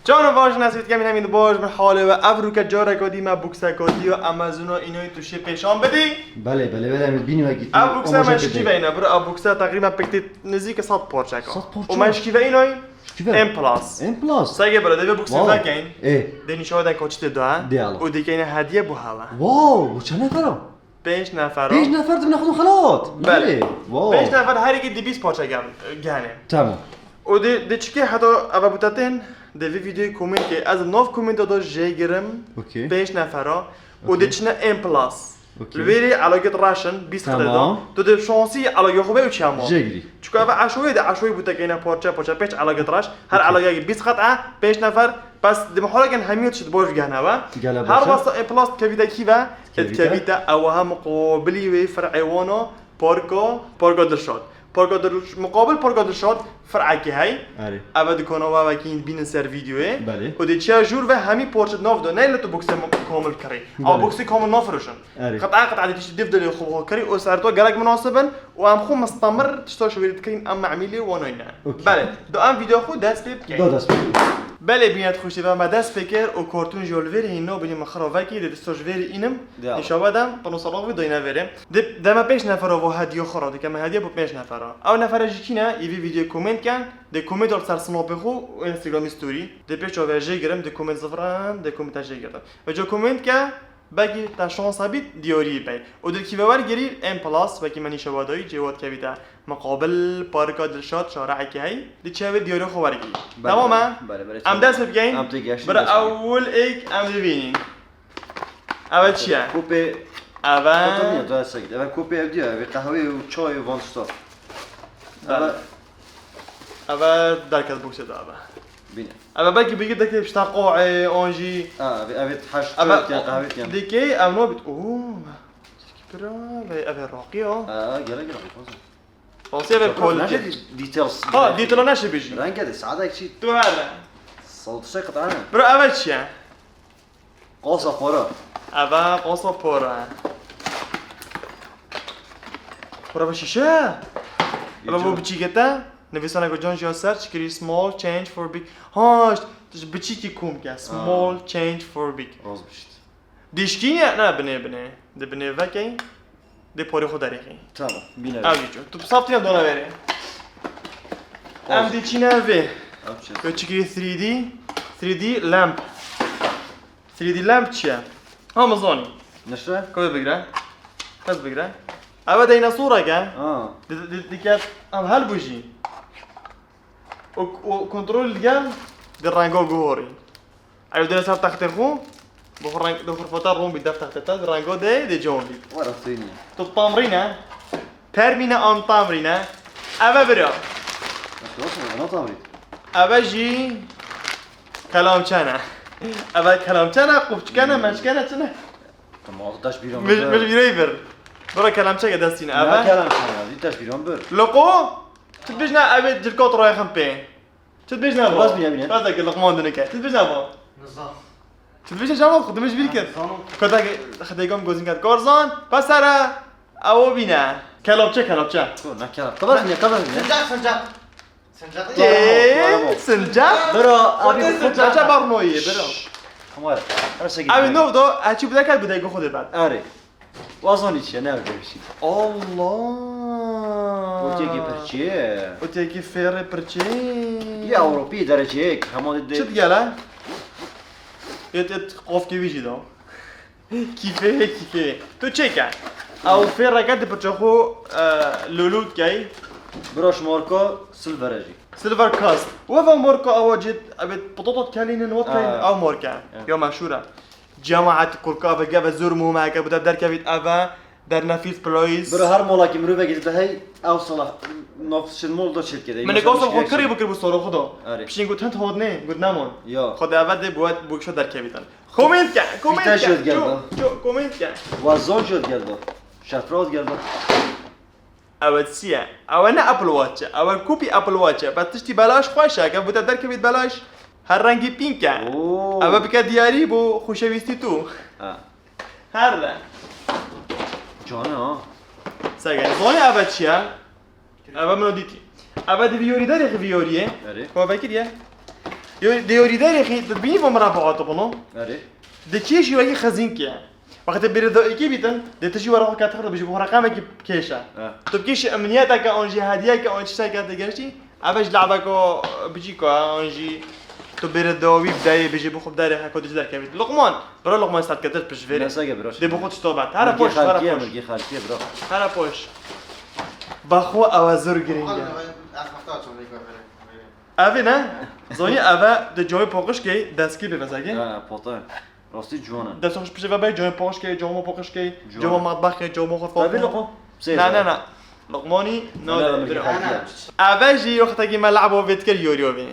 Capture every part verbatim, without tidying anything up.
Can û baş, nesî dikem, hemî baş bin halê we. Ev rûke careke dî me bukseka dî ya Amazon-a înoyî tu şê pêşan bidî. Belê, belê, belê, em bînî wekî tu Ev bukse amaje me bidî. Şikî veyne, bira ev bukse teqrîben pek tê nizîke sed parçeka. Sed parça? Û me şikî ve înoyî Şikî ve? M plus. M plus? Sege bira, dê vê bukse Wow. vekeyn. Ê. Dê nîşa den koçî tê da. Dê ala. Û dê keyne hediye bo hewe. Wow, bu çend nefer o? Pênc nefer o. Pênc nefer dibine xwe xelat. Belê. Belê. Wow. Pênc nefer her yekî di bîst parça gel-, gehne. Tamam. Û di, di çikê heta eve bûte tên, di vî vîdeoyê komêntê, ez nav komênta da jê girim. Okey. Pênc nefer o. Û Okey. di çine M plus. Okey. Li vêrê elaget reşin, bîst Tamam. qede da. Tu di şansî elaget xwe be û çiyama. Jê girî. Çuka eve eşoyê de eşoyê bûte keyne parça parça, pênc elaget reş. Her Okey. elagekî bîst qet e, pênc nefer. Bes di mihalekên hemî tişt baş gehne ve. Gele Her baş e. wasta M plus dikevîte kî ve? Kevîte? Dikevîte ew ha muqabilî wê fir'ê wan o, parka, parka Dilşad. Parka Dilş-, muqabil parka Dilşad fir'ekî hey. Erê. Eve dikana we wekî bînin ser vîdeoyê. Belê. Û dê çiya jûr ve hemî parçe nav de. Neyê li tu boksê mu-, kamil kirî. Belê. Ew boksê kamil nafiroşin. Erê. Qet'a qet'a dê tiştî div dilê xwe xwe kirî û ser to gelek munasib in û em xwe mistemir tişta şiverî dikirin, em memîlê wan neyne. Okey. Belê, do em vîdeo xwe dest pê bikeyn. Do dest pê bikeyn. Belê, bînet xweştê ve me dest pê kir û kartûn jî li vêrê hîn nabînî, min xira vekî, dê tişta ji vêrê înim, Ya. nîşa we dem, pano salon vî doyne vêrê. Dê, deme pênc nefer vo hediye xwe ra, dikeme hediye bo pênc nefer ra. Ew nefere jî kî ne, yê vî vîdeo komênt ken, dê komênt li ser snapê xwe û Instagramî story. Dê pêça ve jê girim, dê komênt zivirin, dê komênta jê girim. Ve ca komênt ke, Belkî te şansa bît diyarî bey. Û dilkî ve wergirî M plus, wekî me nîşa we dayî, cê we dikevîte miqabil parka Dilşad, şareekê hey, di çevê diyarî xwe wergirî. Belê, Tamam e? belê, belê, Em tamam. dest pê bikeyn. Em tê geştin Bira dest pê. ewil êk em dibînîn. Eve çi ye? Kopê Eve Fotoğrafı niye? Daha sık. Eve kopê ev diyor. Eve kahve, çay, van stop. Belê. Eve Eve derket boksê de eve. Bîne. Eve belkî bigir dekê pişta qo'ê, an jî. Ha, eve, eve haş Eve tiyan, kahve tiyan. Dikê ev no bit. Oo. Pira ve eve raqî ya. Ha, gerek gerek fazla. Fazla eve Çok kol. naşe di-, details. Ha, detail naşe bêjî. Renge de, saat ekşi. Tu her. Salt sekatane. Bro, eve çi ye? Qasa para. Eve qasa para. Para ve şişe. Eve bu biçîkete. Nivîsaneke can jî ya ser çikirî small change for big. Ha, işte, biçîkî kom ke. Small Ha. change for big. Rast bişt. Dişkî ye? Ne, binê, binê. Di binê vekey. Dê porê xwe derêxî. Tamam, bîne. Ev jî çû. Tu saf tîne dona verê. Em dê çîne vê. Ev çi? Ve çikirî three D, three D lamp. Three D lamp çi ye? Ha, min zanî. Nişte? Koy bigre. Kes bigre. Eve dinosaurek e. Ha. Di, di, di, diket, em helbû jî. O, o kontrol digel, di rengo guhorî. Ew dine ser textê xwe, bi xwe reng, di xurfeta ron bî def textê te, di rengo de, de con bî. Wara xwînî. Tu tamrîne, termîne an tamrîne, eve bira. Nasıl, nasıl, nasıl tamrî? Eve jî kelamçe ne. Eve kelamçe ne, qupçike ne, meçke ne, çi ne? Tamam, taş bir Mil, bir. Mil birey bir. Bira kelamçe ke destîne, Ne eve. kelamçe ya, bir taş bir bir. Loko, tu bijne eve cilkot royxin pê. Çi dibêjin ev? Rast bîne, bîne. Rast dike, Luqman dinike. Çi dibêjin ev? Nizam. Çi dibêjin ev? Xwe dibêj bîr kir. Nizam. Kota ke xedê gom gozin ket. Korzan, pesere, ew bîne. Kelapçe, kelapçe. Ko, ne kelap. Kabas bîne, kabas bîne. Sincak, sincak. Sincak. Ee, sincak. Bira, abi, Sincak. Çaça barnoyê, bira. Şşş. Tamam. Her şey Abi, gidiyor. Nov do, eçi bu da kel bu da xwe de ben. Are. Wazanî çi ye, ne ev demişî. Allah! Otiyekî pirçê. Otiyekî fêrê pirçê. Ya Ewropî dereceyek, hema de. Çi digele? Yet, yet, qofkê wî jî da. Kîfê, kîfê. Tu çêke? Ew fêreke di pirçe xwe, e, lûlû dikey. Bira ji marka Silver e jî. Silver Cast. Weva marka ewa cê, ebê potato dikelînin, wet Ha. peyn, ew marka. Ya. Ya meşhûr e. Cemaet kurka ve geve zor muhmeke bu da derkevît eve der nefîs ployîs. Bira her molakî mirovekî dide hey ew sala nafs şin mol da çêt kede. Min ê gosel xwe kirî bikir bu soro xwe do. Erê. Pişîn got hind hodnê, got nemon. Ya. Xwe de eve dê bu wet bu kişo derkevîtin. Komênt ke, komênt Fîte ke. Jod geldo. Ço, ço, komênt ke. Wazon jod geldo. Şefroz geldo. Ewe çi ye? Ewe ne Apple Watch e. Ewe kopî Apple Watch e. Bes tiştî belaş xweş e. Gel bu te derkevît belaş. Her rengî pink e. Oo. Ewe bike diyarî bo xweşewîstî tu. Ha. Her re. Cane ha. Sege. Zanî ewe çi ye? Ewe min o dîtî. Ewe di vîyorî derê xi vîyoriyê. Erê. Xwe vekiriye. Yo-, di yorî derê xî, tu dibînî bo mirabeat bûno? Erê. Di kêşî wekî xezînkê. Wextê bêrê do êkî bîtin, dê tu jî were xwe ket xir dibêjî, bo reqemekî kêş e. Ha. Tu bi kêşî emniyeteke an jî hediyeke an tişteke te geştî, eve ji lehbeko biçîko e, an jî tu bêrê dawî bideyê, bêjî bo xwe biderê heko tu ji derkevî. Luqman, bira Luqman sert ketir pişt verê. Nesege bira. Dê bo xwe tişto bet. Here poş, here poş. Milgê xelkî ye bira. Here poş. Baxwe ewe zor girîng e. Ev muhtaç û vê kafere. Evê ne? Zonî eve de camê poqişkê deskî bê vezegê. Ha, pota. Rastî ciwan e. Dest xweş pişê ve bey camê poqişkê, camê poqişkê, ciwan e. Camê matbaxê, camê xurfa. Tabii loqo. Na, na, na. Loqmanî, na, na, na, na. Eve jî wextekî me lehbo vê dikir yoriyo bî.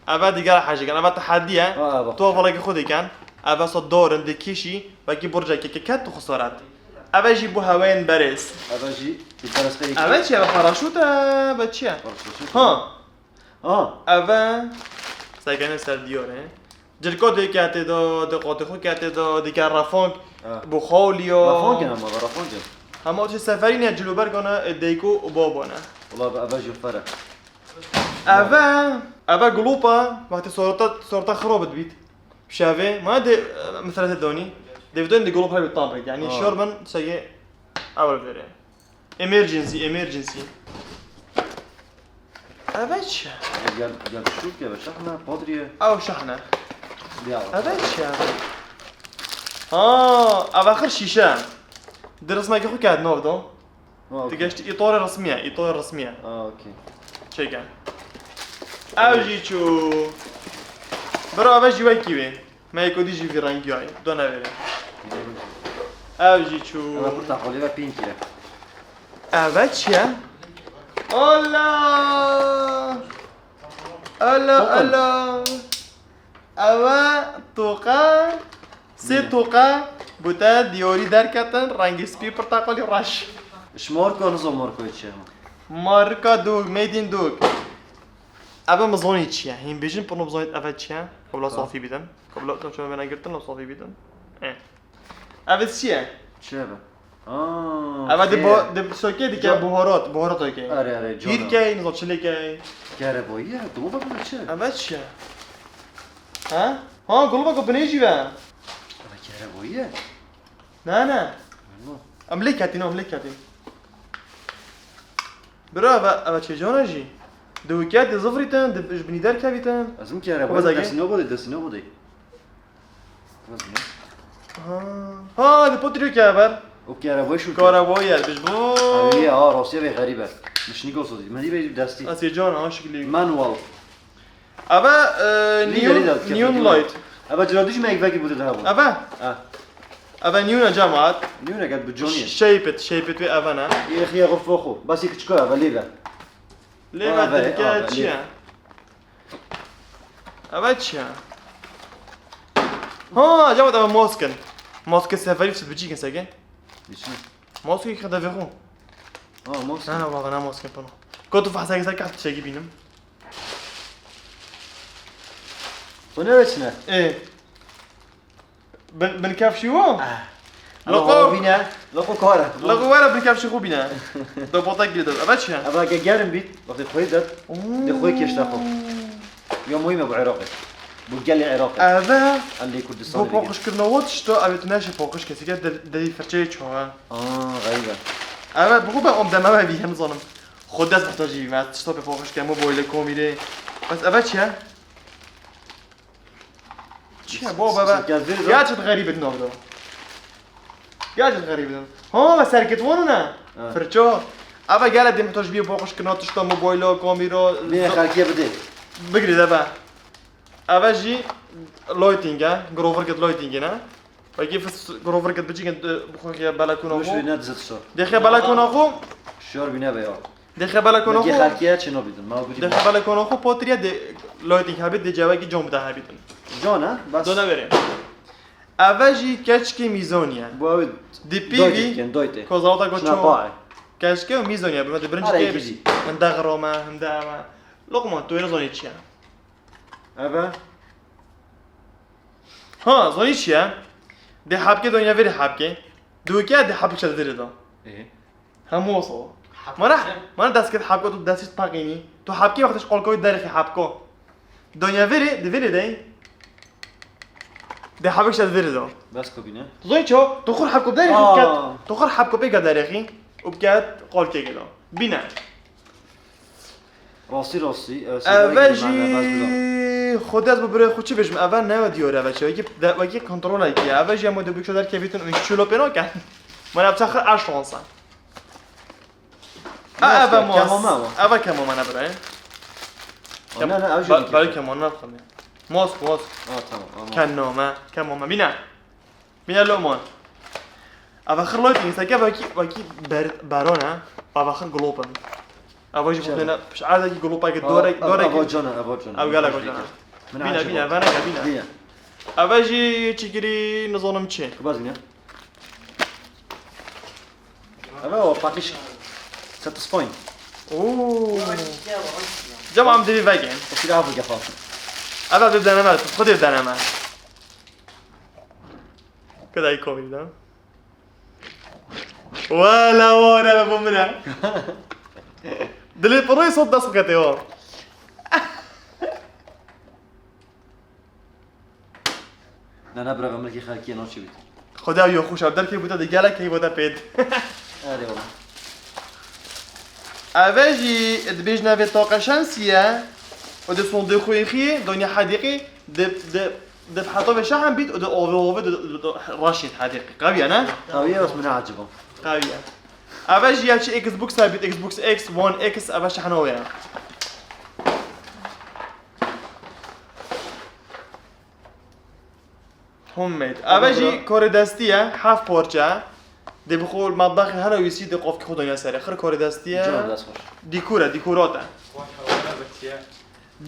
Eve digera hejî ken. Eve tehedî ye. Ha, bak. Tu hevalekî xwe diken. Eve sa dorin dikişî, wekî burcekê ke ket tu xesaret. Eve jî bo hewayên berêz. Eve jî bir berêz xeyî. Eve çi? Eve paraşût e, be çi ye? Paraşût. Ha. Ha. Eve sekene ser diyar e. Cilko de kete de, de qatê xwe kete de, de ke rafang. Ha. Bu xawliyo. Rafang ama, rafang. Hema o şey seferî ne cilûbergana, e, deyko û babana. Wala be, eve jî fere. Eve, eve gulûpa, wextê sorota, sorota xirab dibît. Şevê, ma de, e, meselete donî. De vidon de gulûp hebe tam pek. Yani şor ben sege awal vere. Emergency, emergency. Eve çi? Gel, gel şûk ye, şahne, padriye. Ew şahne. Ya. Eve çi eve? Ha, eve xir şîşe. Di resmekî xwe ket nav do. Ha, okey. Tu geştî îtorê resmî ye, îtorê resmî ye. Ha, okey. Çêke. Ev jî çû. Bira eve jî wekî wê. Me yeko dî jî vî rengî ayê. Do neverê. Ev jî çû. Eve porteqalî ve pink ye. Eve çi ye? Allah! Allah, Allah! Eve toqe, sê toqe, bo te diyarî derketin, rengî spî, porteqalî, reş. Ji marka nizo marka çi ye? Marka Dûk, made in Dûk. Eve mizonî çi ye? Hîn bêjin, pino bizonît eve çi ye? Kabla safî bidin. Kabla tu çima vêna girtin, la safî bidin. E. Eve çi ye? Çi eve? Aa, eve de bo-, de sokê dike buharat, buharat okey. Are, are, cana. Hîr key, nizo çilê key. Kerebayî ye, dû bak çi? Eve çi ye? Ha? Ha, gul bak binê jî ve. Eve kerebayî ye. Ne, ne. Em lê ketîn, em lê ketîn. Bira, eve, eve çêcana jî. Di wikiyatê zivrîtin, di ji binî derkevîtin. Ez min kere, destî nabodê, destî nabodê. Ha. Ha, di potrî ke ver. O kere boş û kere boy yer, biz bu. Eviye, ha, rasiye ve xerîbe. Mişnî gosodî. Mendî ve destî. Ez çêcana, ha, şiklî. Manual. Eve, e, neon, neon light. Eve cila dijî me yek vekî bû de daha bû. Eve? Ha. Eve neon e cemaat. Neon e gel bi Johnny. Shape it, shape it ve eve ne? Yê xiye xwe fo xwe. Bas yek çiko eve lê ve. Lê ve dilke çi ye? Eve çi ye? Ha, cemaat eve maskin. Maskin seferî çi biçîkin seke? Biçî. Maskê xwe devê xwe. Ha, mask. Na, na, baba, na maskê pano. Ko tu fehsek ser kehf tiştekî bînim. Xwe ne çine? Ê. Bin, bin kefşî wo? Ah. Laqo. Laqo bîne. Laqo kare. Laqo were bin kefşî xwe bîne. Do botek bîne do. Eve çi ye? Eve ge gerim bît. Wextê xwê det. Oo. De xwê kêşte xwe. Ya muhîm e bu Iraqê. Bu gelê Iraqê. Eve. Elê Kurdistan. Bu poqişkirina wo tişta, eve tu neşe poqiş kesî ke de-, devî firçeyê çawa. Aa, xerîb e. Eve, bi xwe be om dememe vî hem zanim. Xwe dest muhtacî vî me, tişta pê poqiş ke, mobilê, komîrê. Bes eve çi ye? Çi ye? Bo bebe. Gerçek xerîb in navda. Gerçek xerîb in. Ha, ve serkit wano ne? Ha. Firço. Eve gele de muhtac bî poqiş kirina tişta mobilê, komîrê. Ne xelkê bide. Bigirî de be. Eve jî lighting e, grover kit lighting e ne? Wekî fis grover kit biçîkin, e, bixwe xiye belekona xwe. Wişî ne dizit so. Dê xiye belekona xwe. Şor bîne be ya. Dê xiye belekona xwe. Belkî xelkiye çi nabîdin, ma gudî. Dê xiye belekona xwe potriye de lighting hebit de cewekî cam bide hebîtin. Can e, bas. Dona verê. Eve jî keçkê mîzoniye. Bu ev. Di pîvî. Kozalata go ço. Keçke û mîzoniye, bi me de birinci kê. Hinde xirome, hinde eve. Lokman, tu ê nizanî çi ye? Eve. Ha, zanî çi ye? Dê hepkê donya verî hepkê. Dûke dê hepkê çe dirê da. Ê. Hemû wasa. Mana, mana dest kir hepko tu destî paqînî. Tu hepkê wextê ji qolkoyê derixî hepko. Donya viri, di viri de. De habek şed viri do. Bes ku bîne. Zoy ço, tu xur hepkop derê xi Aa. Ket. Tu xur hepkopê ke derê xi. Û ket qolkê ke do. Bîne. Rastî rastî, e, Eve jî xwedî ez bi birê xwe çi bêjim, eve ne diyor eve çi. Wekî de, wekî kontrolekî ye. Eve jî em de bikşo derkevîtin û çilo pê naken. Mana bçaxir aş şansa. Ne, eve mos. Kemame ama. Eve kemame ne birayê. Ne, ne, ev jî Ba-, dikir. Belê kemame ne bixwim ya. Mos, mos. Ha, tamam, tamam. Kemame, kemame. Bîne. Bîne loman. Eve xir loy tîn, seke vekî, vekî ber-, berone. Eve xir glopin. Eve jî bixwim ne, piş erdekî glopekî dorek, dorek. Eve cana, eve cana. Ev gelek cana. Bîne, bîne, eve neke, bîne. Bîne. Eve jî çikirî nizanim çi. Kubaz bîne. Eve o pakîş. Satisfying. Oo. Cem am divî vegên. O kira bu gefa. Eve bir deneme, xwedê deneme. Kudayî komî da. Wala wara bu min e. Dilê pirî sot dest bikete o. Ne, ne, bira, milkê xelkê naçî bît. Xwedê ew yo xweş ev derkê bûte di gelek heyvata pêd. Erê wala. Eve jî dibêjne vê taqa şensî ye û di sondê xwe yê xiyê, donya hedîqî, di, di, di heta vê şehem bît û di ove ove di, di, di, raşît hedîqî. Qewiye ne? Qewiye, bes min ne eciba. Qewiye. Eve jî ya çi Xbox bît, Xbox X, One X, eve şehna wê ye. Homemade. Eve jî karê destî ye, heft parçe. Dê bi xwe matbexê hela wî sî dê qofkî xwe donya serê. Xir karê destî ye. Can dest xweş. Dîkor e, dîkorat e.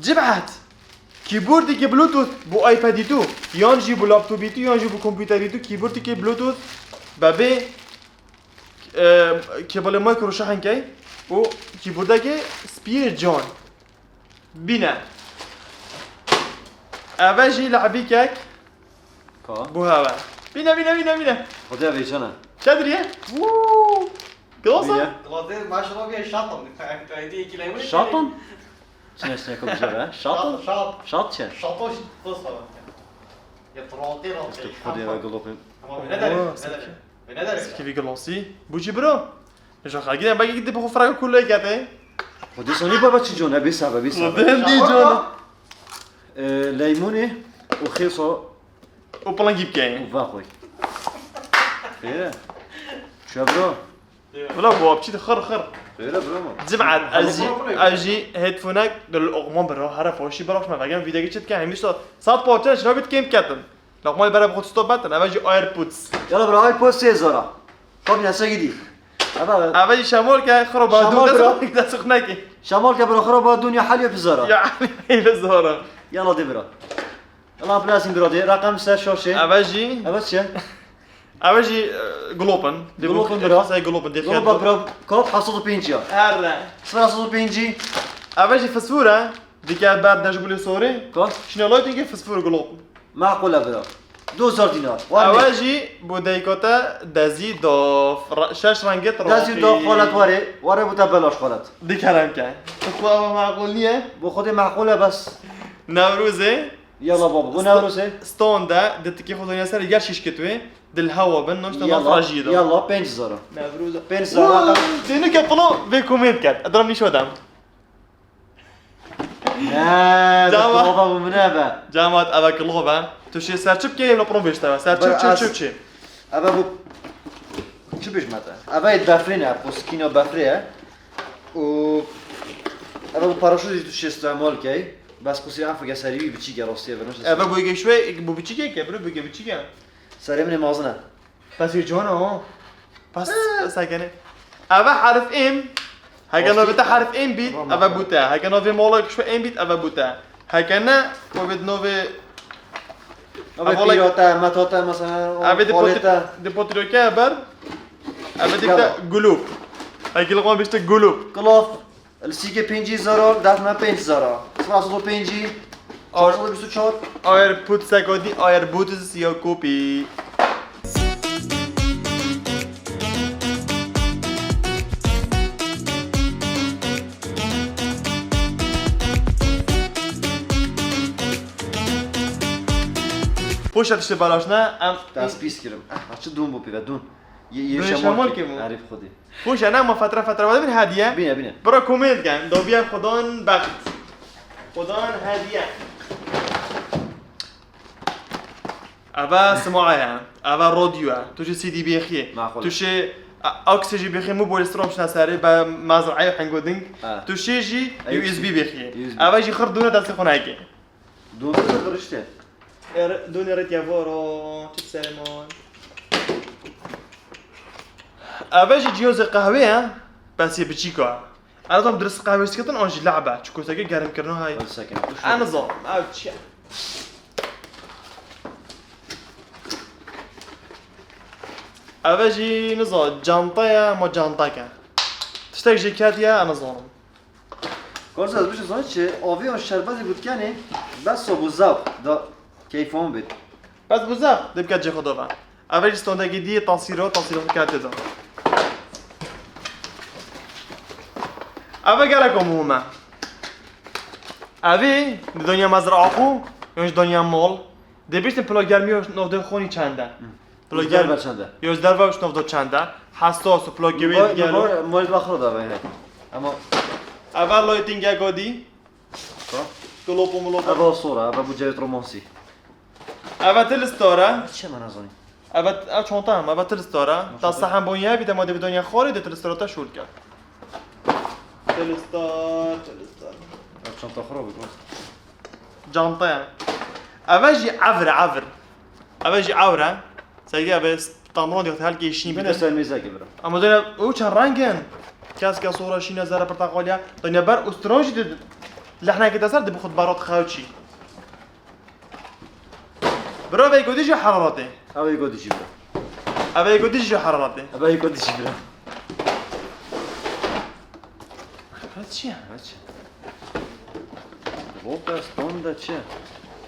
Cibet! Keyboardekê Bluetooth bo iPadî tu, yan jî bo laptopî tu, yan jî bo kompûterî tu, keyboardekê Bluetooth bebê, e, kêbelê micro şehenkey û keyboardekê spiyê can. Bîne. Eve jî lehbîkek Ka? Bû hewe. Bîne, bîne, bîne, bîne. Xwedê vêcana. Çediriye? Wuu! Glosa? Bîne. Glazê maşallah bir şaton. Şaton? Çi ne, çi ne, ko bize be? Şaton? Şat. Şat çi? Şaton glosa. Ya, trotê, trotê. Xwedê ve gulopim. Ama ne derim? Oo, ne derim? Ne derim? Sikivî glosî. Bu çi bro? Nişan xelkî de belkî gidip xwe fraka kule kete. Xwedê sonî baba çi cone, bê sebe, bê sebe. Xwedê dî cone. Ee, leymonê û xêso. Û pilingî bikeyê. Û va xwe. Xêre. Çuya bro. Vila bu apçî de xir xir. Xêre bro ma. Cim'et, ez jî, ez jî headphonek dil oqman bro, here foşî bro, şma vegen videoyê çi dike, hemî so-, sat parçe şina bit kêm ketin. Loqmayê bere bi xwe stop betin, eve jî AirPods. Yala bira, AirPods sê hezar a. Tabii nese gidî. Eve Eve jî şemol ke xiro ba Şemol dû bira. Dest xwe nekî. Şemol ke bira xiro ba dunya heliye bizara. Ya heliye bizara. Yala de bira. Yala birazin bira de, rakam ser şaşe. Eve jî. Eve çi? Eve jî, e, glopin. Glopin bira. Glopin bira. Kop hesed û pêncî ya. Her ne. Sıfır hesed û pêncî. Eve jî fisfûr e. Dike ber dej bulê sorê. Ka? Şine loy têkê fisfûr glop. Maqul e bira. Du hezar dînar. War Ewe jî bu deykote dezî dof. Ra-, şeş rengê Dezî dof, xalet warê. Warê bu te belaş xalet. Di kerem ke. Xwe ewe maqul niye? Bu xwedê maqul e bes. Newrozê. Yala baba, bu Sto-, Newrozê. Stone de, di tikê xwe donya ser yer şiş kitwê. Dil hewa bin, noşta Yala, lan frajî do. Yala, pênc hezar. Newrozê. Pênc hezar. Dênike pilo vê komênt kerd. Edram nîşo dem. Ne, Cama. Be, baba bu ne be? Camat, eve kilo be. Tu şê ser çi bikeyê, lo pron vêşte be. Ser çi, Ber çi, ez çi, çi? Eve bu, çi bêjme te? Eve yê befrê ne, bu skîna befrê ye. Û eve bu paraşût jî tu şê îstemal key. Bes qusî efige serî wî biçîk e, rastî ye, vênoş Eve bu yekê şwê, bu biçîk e ke, bro, bu yekê biçîk e. Serê min ê mazin e. Pes wê cihana ha. Pes, pes hekene. Eve herf êm. Heke navê te herf êm bît, eve bûte. Heke navê mala kişwe êm bît, eve bûte. Heke ne, kovê di navê Eve Eve olay- pîra te, meta te, mesela, o Eve di xalê poti-, te. Di potirokê ber. Eve di Yala. Te gulup. Heke li xwe bişte gulup. Klof. Li sîkê pêncî zero, def me pênc zero. Sifir sed û pêncî, çar sed û bîst û çar. Ayer put sekodî, ayer butis ya kopî. Poşet işte balaş ne? Em Te ez pîs kirim. Eh, çi dûn bû pîve, dûn. Ye, ye Dûn şemal şemal ki bû. Erê bi Xwedê. Poşet ne, ma fetre fetre wade bin hediye. Bine, bine. Bira komênt ken. Dobiya Xudan bext. Xudan hediye. Eva sima ye. Eva radyo ye. Tu jî C D bêxiyê. Maqul. Tu jî a-, aksê jî bêxiyê, mobil strom şina serê, be mezrayê hengo ding. Ha. Tu jî jî Ey, U S B bêxiyê. U S B. Eva jî xir dûne destê xwe nayke. Dûn tu xirişte. Er, dûne ret ya voro, çi serê man. Eva jî cihazê qehwê ye. Bes yê biçîka. Ez dom dirist qehwê siketin an jî lehbe. Çi koseke germkirina hay. Hadi sakin. Dur şöyle. Ez nizanim, ev çi ye? Eve jî niza, canta ye, ma canteke. Tiştek jê ketiye, ez nizanim. Karsa ez bişim zanî çi, avê an şerbetê gotkenê, bes sabû zewq da keyfa wan bêt. Bes bû zewq, dê bike cê xwe dove. Eve jî standekî dî yê tasîro, tasîro xwe kete da. Eve geleko muhim e. Evî di donya mezra axû, yon ji donya mal. Dê biştin pila germiya navdê xonî çend e? Hı. Pila Ji derve germ-, çend e? Yo, ji derve û ji navdo çend e? Hesas û pila gewê Moy-, digel. Moy-, moy baxro da ve. Ama Eve lighting e godî. Ka? Glopo molopo. Eve sora, eve bu cevit romansi. Eve tilistore. Çi me nazani? Eve, ev çanta hem, eve tilistore. Ta çanta. Sahan bon ye, bir de ma de bir donya xorê de tilistore ta şûl ke. Tilistor, tilistor. Ev çanta xirab e, rast. Canta ye. Eve jî evr e, evr. Eve jî evr e. Sergî eve tamron diyor, helkê şîn Bir de bide. Sen mizek bira. Ama dene o çend rengin. Keske sora şîne zere porteqaliya. Dene ber û stran jî de lehneke de ser de bi xud barot xewçî. Bira vey godî jî heraretê. Eve godî jî bira. Eve godî jî heraretê. Eve godî jî bira. Heraret çi ye? Heraret çi? Volta stand de çi?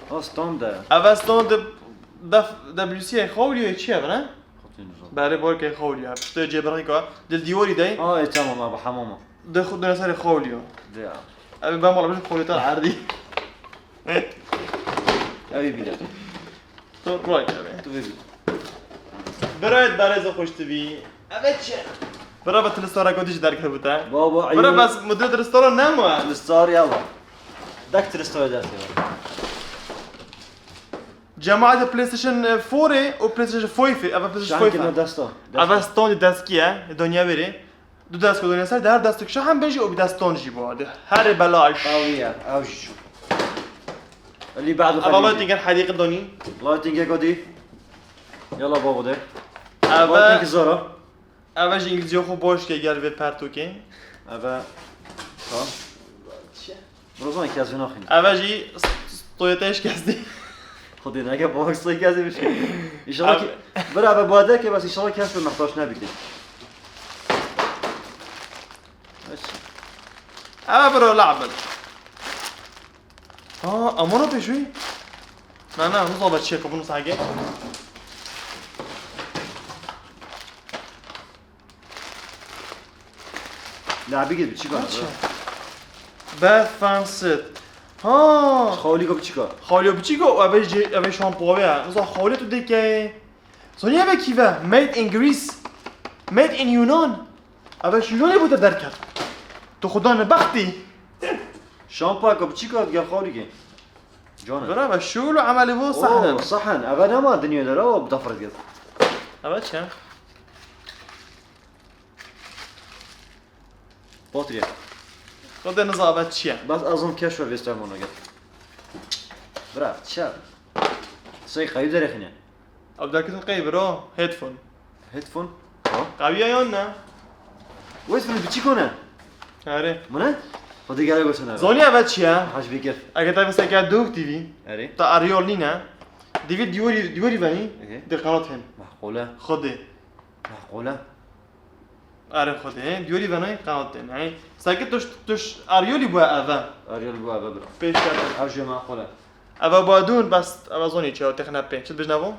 Ha, stand de. Eve stand de def-, W C A xawliyo çi ye bine? Xatin zor. Berê borke xawliyo. Piştê cêbirxîka dil dîwarî dey. Ha, e, tamam abi, hamama. De xud döne serê xawliyo. De ya. Abi ben bana bir xawliyo tan erdî. Evi bile. Tu roy abi. Tu ve bile. Birayet berêze xweş tu bî. Evet çi? Bira be tilistara godî jî derkevite. Baba, Bira eyvah. Bes müdür tilistara nema. Tilistar ya var. Dak tilistar dest ya. Cemaat PlayStation four û PlayStation five, eve PlayStation Şahin five. Kino desta. Eve standî deskî ye, donya verê. Du dest ku donya ser, de her destek şahin bêjî û bir destan jî bu. De her belaş. Awiye, aw jî şu. Eli ba'du Eve xalî. Lighting hedîqe donî. Lighting godî. Yala babo de. Eve Lighting zora. Eve jî îngilîzce xwe boş ke gel vê pertokê. Eve. Tamam. Rozan kes vê naxîne. Eve jî s-, s-, Toyota şikestî. Xwedê neke bavak soy kes vê bişkî. Înşallah ki, Eve bira eve bade ke bes înşallah kes vê mehtaç nebîtê. Eve bira labin. Aa, amana pêşûyî. Na, na, nizabe çi ye ku bunu sage. La bigir biçîka. Çi? Beth Fanset. Ha. Xawlîka biçîka. Xawlîka biçîka û eve jê, eve şampuan ya. Niza xawlî tu dikey. Sonya ve kîve? Made in Greece. Made in Yunan. Eve şûlonê bû te derket. Tu xudan bextî. Şampuanka biçîka gel xawlîkê. Can e. Bravo, şûl û emelî bû Oo, sahne. Sahne. Eve nema dinyê de, o bi dafret gel. Eve çi? Patriye. Xwedê niza eve çi ye? Bes ez him keşfe vêster mano gel. Bira, çi? Sey qayî derexîne. Ev derketin qey bira? Headphone. Headphone? Ha? Qawiye yan ne? Wê headphone biçîko ne? Erê. Mine? Xwedê gere gosene. Zonî eve çi ye? Haj bikir. Eger te mesela gel Dûk T V. Erê. Ta Ariol nîne. Divî diyorî, diyorî venî. Okey. Di qanat hên. Mahkole. Xwedê. Mahkole. Erê xwedê, he? Diyorî venayî qewat tên, he? Seke tuş, tuş Aryolî bû eve. Aryolî bû eve bira. Pêş kete. Ev jê maqul e. Eve badûn bes, eve zonî çi, têxine pê. Çi dibêjne bo?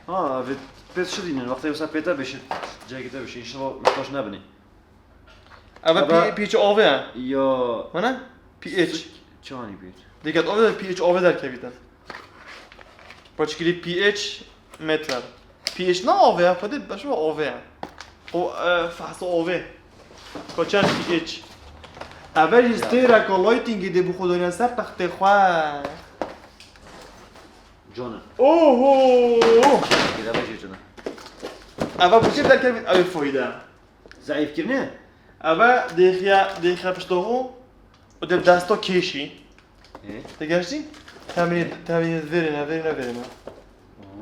Ha, eve pê çi dînin? Wextê wisa pê te bêşit, cegê te bêşit. Înşallah mihtaç nebinî. Eve Eve P-, pH avê ye. Ya. Mana? P H. Çi hanî pê? Diket avê de pH avê derkevîtin. Koçgirî pH metre. pH ne avê ya, xwedê beşo avê ya. O, e, fehsa avê. Koçan pH. Eve jî stêreka lightingî dê bi xwe doniya ser textê xwe. Cone. Oho! Gide be jî cone. Eve bu şey derken ev fayda. Zayıf kirine? Eve dexiya, dexiya pişto xwe. O de desta keşi. E? Te geçtî? Temî, temî verine, verine, verine.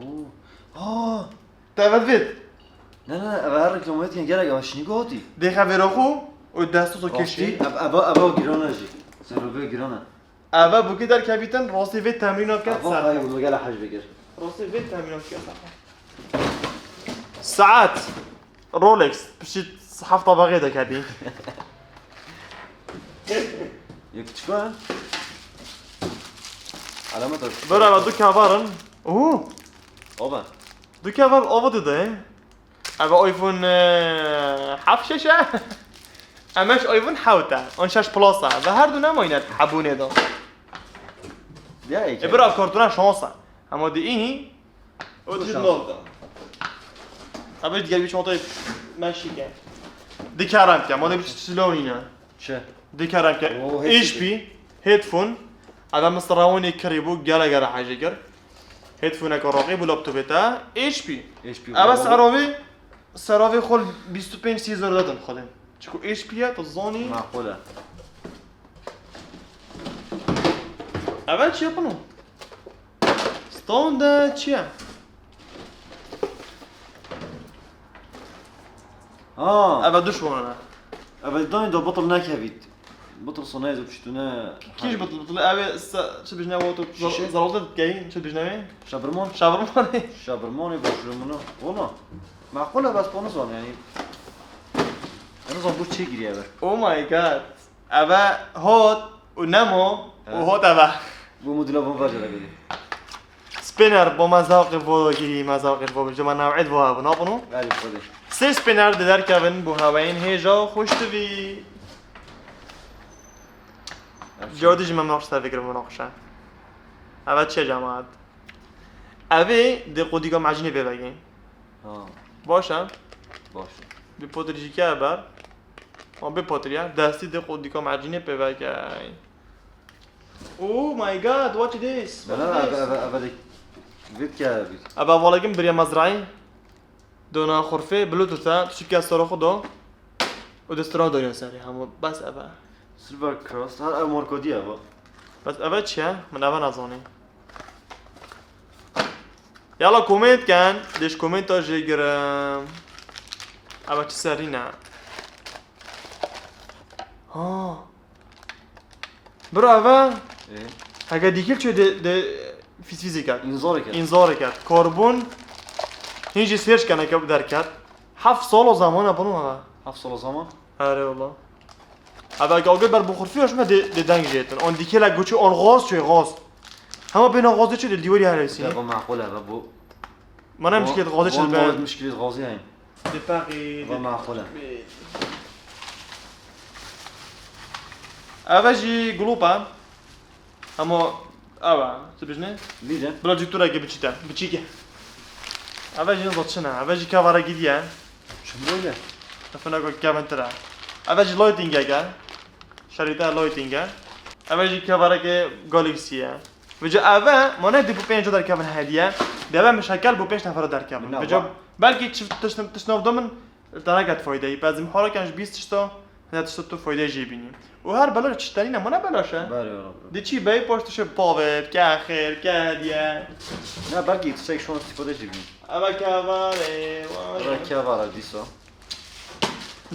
Oo. Aa! Te vet vet. Ne, ne, ne, eve her reklamayê dikin gerek, eve şinî gotî. Dexe vero xwe, o desta to keşi. Rastî, ev, eve, eve o girana jî. Serove girana. Eve bûkî derkevîtin, rastî vê temrîna ket. Eve ser. Hay, bunu gele hec bikir. Rastî vê temrîna ket ser. Saet. Rolex, pişt heft tabaqê de kebî. Yek çika? Alamet o. Bera ve du kevarin. Uhu. Oba. Du kevar ova dide. Eve iPhone, e, heft şeş e. Emeş iPhone hewt e. On şeş Plus e. Ve her du nemayne hebûnê de. Ya, e, bira kartona şans e. Ama di î O dişt nokta. Abi diğer bir çantayı meşike. Dikaram ki, ama ne bir slow yine. Çi? Dikaram ki. Oo, H P. H P, headphone. Adam mıstıravuni kırı bu, gele gele hacı gir. Headphone ka roqi bu laptopê te. H P. H P. Ama serovi, serovi xol bîst û pênc sî zor dedim xolem. Çünkü H P ya, tu zoni. Makul e. Eve çi yapın o? Stone de çi ye? Ha. Eve duş wana. Eve dayın da bıtıl nekevit. Bıtıl sonayız o piştune. Kîj bıtıl bıtıl? Eve se-, çi bijne o tu? Şişe? Zaralda dikey, çi bijne mi? Şabirman? Şabirman. Şabirman başlıyor bunu. Ona. Makul e, bas bunu zon yani. En azından bu çiğ giriyor eve. Oh my god. Eve hot û nemo û hot eve. Bu modula bu vaca da geliyor. Spinner, bo me zewqê bo girî, me zewqê bo girî. Ma new'ê bo hebû, napino? Belê, xwedê. Sê spinner di derkevin bo hewayên hêja û xweştivî. Cewdî ji me naqşe te vekir munaqşe. Eve çi cemaat? Evê dê qodîka mecînê pê vegê. Ha. Baş e? Baş e. Bi potrî jî ke ber. Ma bi potrî ye. Destî dê qodîka mecînê pê vegê. Oh my god, watch this. Bela, eve, eve, eve de vit ke bit. Eve valakim biriye mezraî. Dona xurfê, bluetooth e, tu çipke sero xwe do. Û destira doriya serê, hemû bes eve. Silver Cross, her ev marka diye bu. Bes eve çi ye? Min eve nezanî. Yala komênt ken, dêş komênta jê girim. Eve çi serî ne? Ha. Bira eve. Ê. Heke dîkil çi de, de fîs fîzî ket. Înzorê ket. Înzorê ket. Karbon. Hîn jî sêrç keneke derket. Heft sal o zaman e bunu eve. Heft sal o zaman? Erê wala. Eve heke agir ber bu xurfî hoş me de, de deng jêtin. On dîkile guçi on gaz çi gaz. Hema bêna gazê çi de dîwarî hele sînî. Eve makul e, eve bu. Mana mişkilêt gazê çi de be. Mişkilêt gazê heyî. Di peqî, va di maqul e. Eve jî gulop e. Hema ev e. Tu bijne? Vî de. Bila cî tu reke biçî te. Biçîk e. Eve jî niza çi ne? Eve jî kevara gidiye. Çi böyle? Efendim, kevin tire. Eve jî lighting e. Şerîte lighting e. Eve jî kevareke Galaxy ye. Vêca eve, mane dî bu pênc derkevin hediye. Deve min şekel bu pênc nefere derkevin. Vêca belkî çift tişt, tişt nav domin, dereket faydeyî. Pezim haraken ji bîst tişta, hene tişta tu faydeyî jî bînî. Û her bela çi tenî ne, mane bela şe. Belê, belê. Di çî bey poş tişe pave, ke xêr, ke hediye. Ne, belkî tiştek şon îstîfade jî bînî. Eve kevare, vay. Eve kevare dîsa.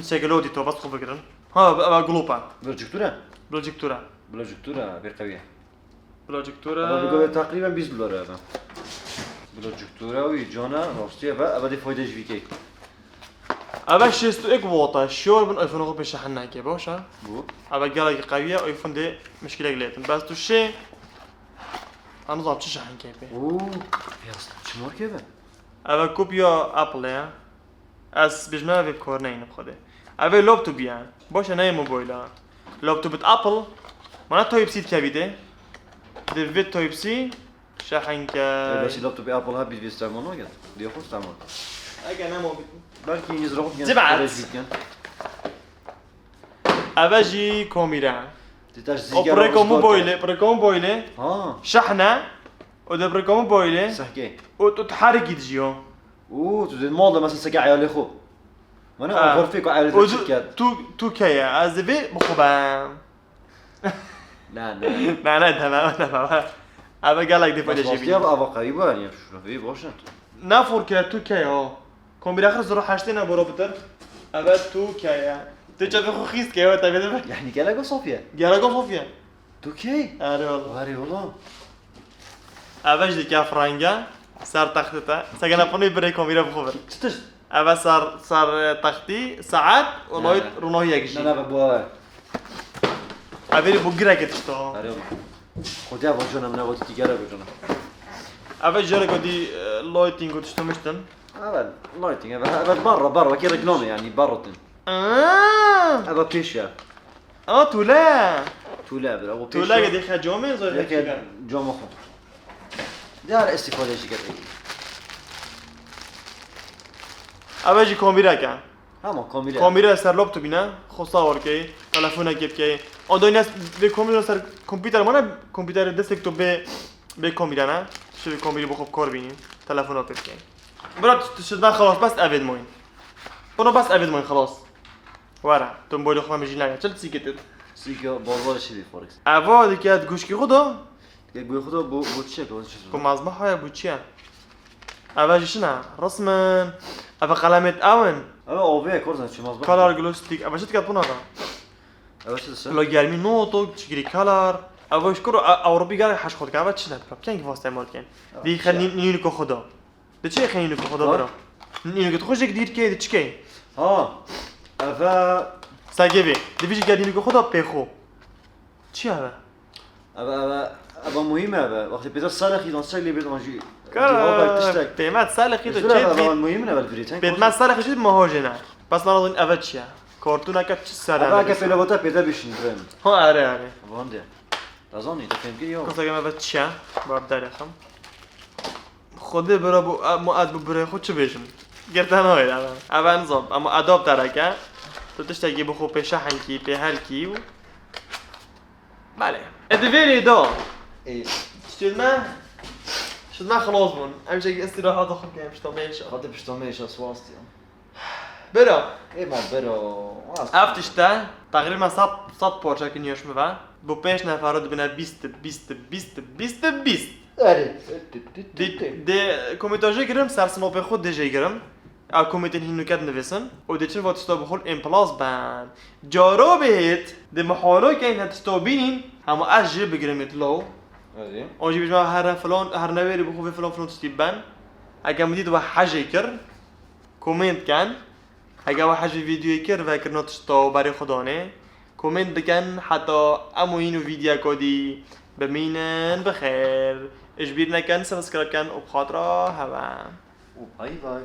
Sekelo dî to, bas xwe bigirin. Ha, eve gulop e. Projektör e? Projektör e. Projektör e, bir qewiye. Projektör e. Eve bi govê teqrîben bîst dolar e eve. Projektör e wî cana, rastî eve, eve dê fayde ji vî key. Eve şêst û yek watt e, şiyor bin iPhone xwe pê şehin neke, baş e? Bu. Eve gelekî qewiye, iPhone dê mişkilek lêtin. Bes tu şê, em nizam çi şehin key pê. Oo, ya çi marke be? Eve kopya Apple e. Ez bijme vê bi kor neynim xwedê. Ev ê laptop ye. Baş e, neyê mobayla. Laptop bit Apple. Mana Type-C dikevî dê. Dê vê Type-C. Şehenke. Belki laptopê Apple ha bir istemol naket. Diye xo istemol. Eke nemo bit. Belki yine zırhop gen. Cibat. Belki gen. Eve jî komîre. Ditaş O zigar. prekomu boyle, prekomu boyle. Ha. Şehne. O de prekomu boyle. Sehke. O tu teharikî dijiyo. Oo, tu zin mal da mesela seke ayalê xo. Mana Ha. o xorfê ku ayalê O xo çiket. Tu tu keye. Ez vê bixubem. Na na. Ne ne, tamam tamam. Eve gelek de Bas paylaşabilir. bas ya ava qayı var ya şu lafı boşun. Ne forke tu keye o. Komîre xir zero heştê ne boro bitir. Eve tu keye. Tu çavê xo xîst keye o tabi de. Yani gel aga Sofya. Gerek o Sofya. Tu key. Erê valla. Var ya oğlum. Eve jî dike frenge. Ser textê te. Segena punu birê komîre bixubir. Çıtır. Eve ser ser textî saet û loyt Ne. runoyek jî. Ne ne bu. Evê bu girek tişto. Var ya oğlum. Xwedê ev cona min ev tî gere bu cona. Eve jere ku dî loyting û tişto miştin. Evet, lighting, evet, evet, barra, barra, ki reklamı yani, barra tin. Aa! Evet, pêş ya. Aa tule. Tule bir, o pêş Tule ya. Gedi xe comê zor Yeke hepsiga. Cama xo. Diğer istifade şikayet. Eve jî komîreke. Ama komile. Komîre ser laptopî ne, xo sawar key, telefonekê bikey. Onda yine vê komîre ser kompîter mane, kompîterê destek to bê bê komîre ne. Şivê komîrî bixo kor bînî. Telefona pê bikey. Bira tu şidna xelas bes evêd moyin. Bunu bes evêd moyin xelas. Wara, tu boylu xo mijî laya. Çil sîketit. Sike bol bol şey bir forex. Eva diket guşkî xo do. Ya guy xo do bu bu çiçek o Bu mazma haya bu çiye? Eva jişina, resmen. Eva qelemet awin. Ama o ve korzen çimaz bak. Kalar glostik. Eva şit kat buna da. Evet, işte. Lo germi no to çigiri kalar. Eva şkuru Avrupa gare haş xod eva çine. Keng vasta mol ken. Di xen nîn ko xodo. De çi xen nîn ko xodo Ha? Bira? Nîn ko xojek dir ke de çike? Ha. Eve Sagevi. De vîji gerdîn ko xodo pê xo. Çi eve? eve eve eve muhim eve. Vakti pêda salexî dan çek lê bir anji. Kara, Cevabek tiştek. Pêmet salexî do Zura eve çet muhim ne vel virî. Pêmet salexî çet mahojena. Bas lan eve çiye? Kortuna ka çi sara? Eve ke pêda vata pêda bişin ben. Ha are are. Van de. Lazan ne de fem ki yok. Kosa gem eve çiye? Bar derexim. Xwedê bira bu muad bu birê xwe çi bêjim? Girtan hoyê eve. Eve nizam. Ama adab tereke. Tu tiştekî bi xwe pê şehenkî, pê helkî û Belê. E di vê rê de. Ê. Şidme. Şidme xelas bûn. Em çekî istirahat xwe bikin, pişta mêşa. Hadi pişta mêşa swast ya. Bira. Ê ma bero. Ev tişte. Teqrîben sed, sed parçe ki niyoş mi ve. Bu pêş nefero dibine bîst, bîst, bîst, bîst, bîst. Erê. Di, di komêtajê girim, ser sinopê xwe dijê girim. Ew komêtên hîn nuket nivîsin û diçin va tişta bixwin en plus ben. Caro bêt, di mihalo ke ne tişta bînîn, hema ez jê bigirim êt lo. Erê. O jî bijme here filan, her newêrî bixwe vê filan filan tiştî ben. Eke min dît we hejê kir, komênt ken. Eke we hej vê vîdyoyê kir, vekirina tişta û berê xwe danê. Komênt bikin, heta em û hîn û vîdyeko dî bimînin bi xêr. Ji bîr nekin, subscribe ken û bi xatira hewe. Û bay bay.